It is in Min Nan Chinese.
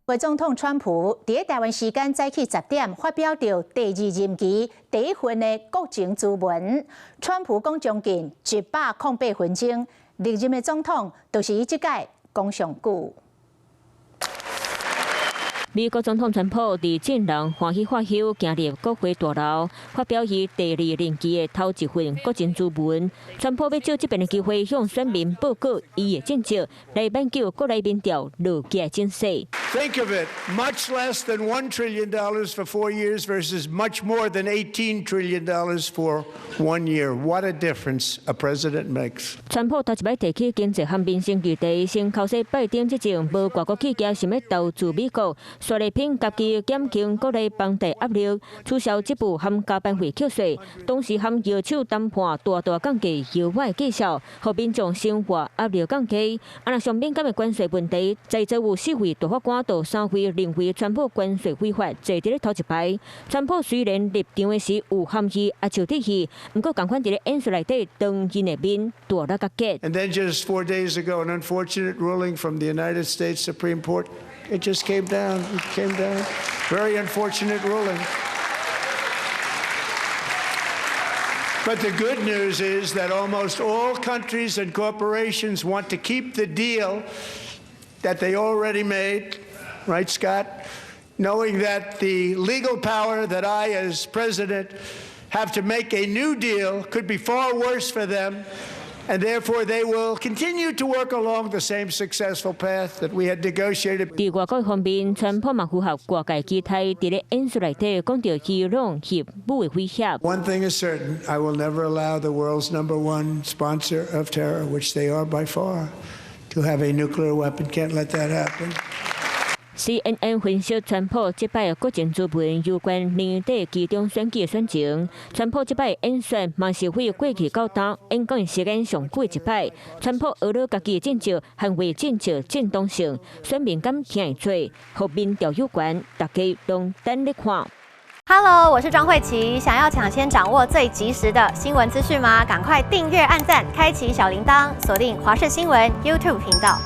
國總統川普佇台灣時間早起10點發表著第二任期第一份的國情諮文。川普講將近108分鐘，歷任的總統都是伊這屆講上久。美國總統川普佇眾人歡喜喝休，行入國會大樓，發表伊第二任期的頭一份國情諮文。川普欲藉這擺的機會向選民報告伊的政績，來挽救國內民調落價情勢。 Think of it, much less than $1 trillion for 4 years versus much more than $18 trillion for one year. What a difference a president makes. 川普頭一擺提起經濟和民生議題，先剾洗拜登執政無外國企業想欲投資美國，紲來憑家己減輕國內房貸壓力，取消這部和加班費扣稅，同時含搖手談判大大降低藥物價數，予民眾生活壓力降低。啊，若上敏感的關稅問題，在座有四位大法官到三位認為川普關稅違法，坐佇咧頭一排。川普雖然入場的時有含氣啊笑得去，毋過仝款佇咧演說內底，當𪜶的面大力甲結。 And then just 4 days ago, an unfortunate ruling from the United States Supreme Court. It just came down. It came down. Very unfortunate ruling. But the good news is that almost all countries and corporations want to keep the deal that they already made, right, Scott? Knowing that the legal power that I, as president, have to make a new deal could be far worse for them, and therefore they will continue to work along the same successful path that we had negotiated. 佇外交方面，川普嘛符合外界期待，佇咧演說內底講著伊朗核武的威脅。 One thing is certain, I will never allow the world's number one sponsor of terror, which they are by far, to have a nuclear weapon. Can't let that happen. CNN 分析，川普這擺國情諮文有關年底期中選舉選情。川普這擺演說嘛是為過去到今演講時間上久的一擺。川普呵咾家己政績，捍衛政策正當性，選民敢聽會做，予民調有關，大家攏等咧看。 Hello，我是莊慧琪。想要搶先掌握最及時的新聞資訊嗎？趕快訂閱、按讚、開啟小鈴鐺，鎖定華視新聞 YouTube 頻道。